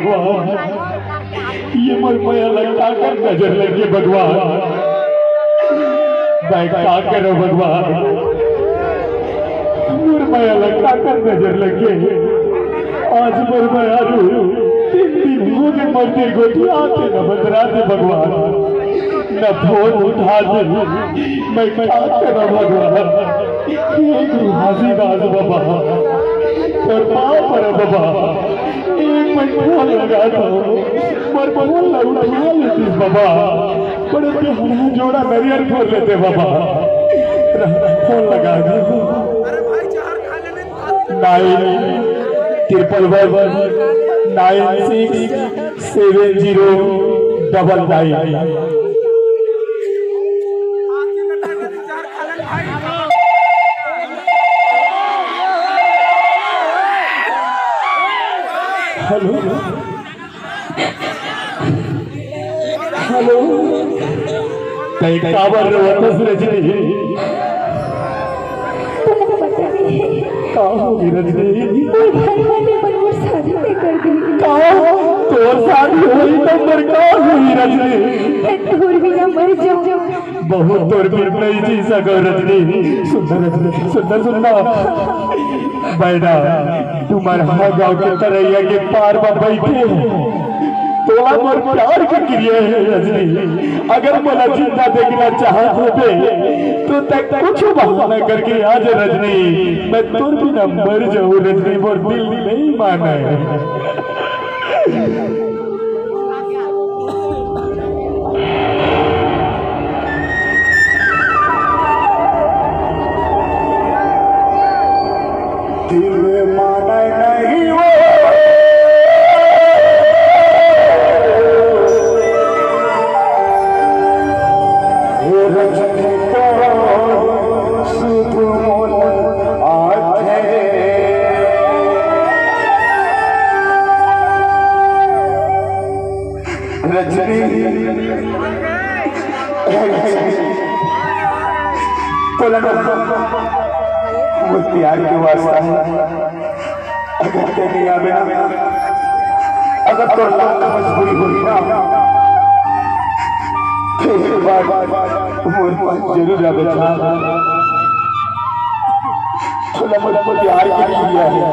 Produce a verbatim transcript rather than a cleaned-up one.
ये मोर मया ला काकर नजर लगे भगवान, मैं का करो भगवान, मोर मया ला काकर नजर लगे। आज मोर मयारू तीन दिन हो गए मरते गोठियाते न बतराते भगवान, न फोन उठाते, मैं का करो भगवान। हे गुरु हाजीदास बाबा, तोर पाँव परब बाबा, एक मैं फोन लगा दो, मोर फोन ला उठा लेतीस बाबा, बड़े प्यारा जोड़ा नरियर फोड़ लेते बाबा, फोन लगा दो। Nine triple one nine six seven zero double nine. Hello, hello, तैं काबर रोवत हस रजनी? तुमको पता नहीं। का होगे रजनी? वो भगवान ने मन मोर शादी तय कर दी। का? तोर शादी होई त मोर का होई रजनी? मैं तोर बिना मर जाऊं। बहुत तोर बिन नहीं जी सको रजनी। सुंदर रजनी, सुंदर सुंदर। बैठा, तुम्हारा गांव के तरैया के पार में बैठे हो। तोला मोर प्यार के क्रिया है रजनी। अगर मोला जिंदा देखना चाहत होबे, तो तैं कुछ बहाना करके आ जा रजनी। मैं तोर बिना मर जाऊं रजनी, मोर दिल नहीं माने। दिल माने नहीं वो। हे रजनी तो सुध मोल आथे। रजनी, तोला ना मोर प्यार के वास्ता है। अगर तैं नहीं आबे ना, अगर तोर लाख मजबूरी होही ना, तो एक बार मोर पास जरूर आबे। तोला मोर प्यार के क्रिया है।